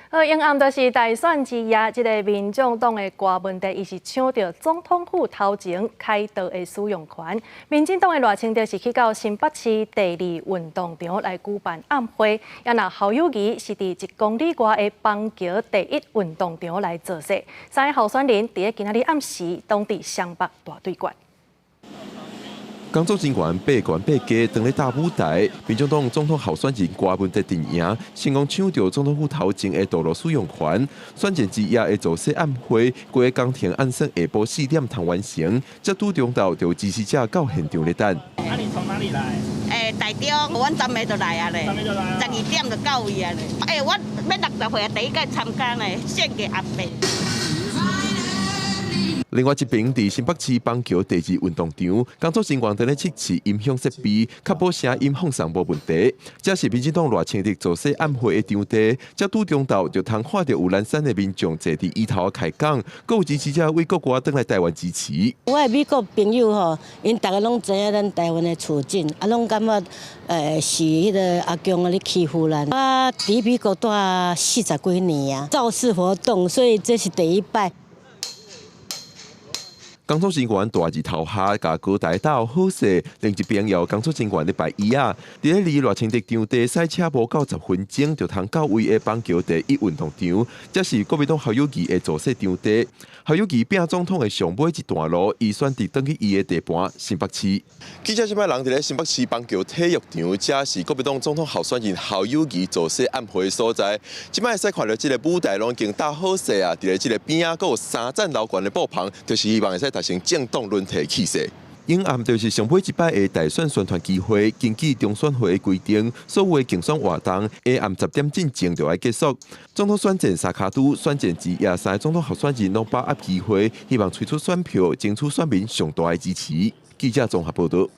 好，暗就是大選之夜，這个民眾黨的柯文哲，伊是搶著總統府頭前開道的使用權。民進黨的賴清德是去到新北市第二運動場來舉辦暗會，啊若侯友宜是佇1公里外的板橋第一運動場來造勢。三个候選人佇咧今仔日暗時，攏佇雙北大對決。工作人員爬懸爬低，當咧搭舞台。民進黨總統候選人柯文哲陣營成功搶著總統府頭前的道路使用權。選戰之夜的造勢暗會，規个工程按算下晡4點通完成，才拄中晝就有支持者到現場咧等。啊，你從哪裡來？欸，台中，阮昨暝就來啊咧，12點就到位啊咧。欸，我欲60歲啊，第一擺參加呢，選給阿伯。另外一邊，佇新北市板橋第二運動場，工作人員佇咧測試音響設備，確保聲音放送無問題。這是民進黨賴清德造勢暗會的場地，才拄中晝就通看著有藍衫的民眾坐佇椅頭開講，閣有支持者為國外轉來台灣支持。我的美國朋友吼，𪜶逐家攏知影咱台灣的處境，啊，攏感覺是彼个阿共仔咧欺負咱。我佇美國住40幾年啊，造勢活動，所以這是第一擺。工作人員蹛佇頭下，共高台搭好勢，另一邊有工作人員咧擺椅仔。佇咧離賴清德場地賽車無夠10分鐘，就通到位的板橋第一運動場，這是國民黨侯友宜的造勢場地。侯友宜拼總統的上尾一段路，伊選擇轉去伊的地盤新北市。記者這擺人佇咧新北市板橋體育場，這是國民黨總統候選人侯友宜造勢暗會所在。這擺會使看著這个舞台攏已經搭好勢啊！佇咧這个邊仔，閣有三層樓懸的布棚，就是希望會使達成政黨輪替氣勢。影暗就是上尾一擺的大選宣傳機會，根據中選會的規定，所有的競選活動下暗10點進前就愛結束。總統選戰三跤拄，選戰之夜，三个總統候選人攏把握機會，希望催出選票，爭取選民上大的支持。記者綜合報導。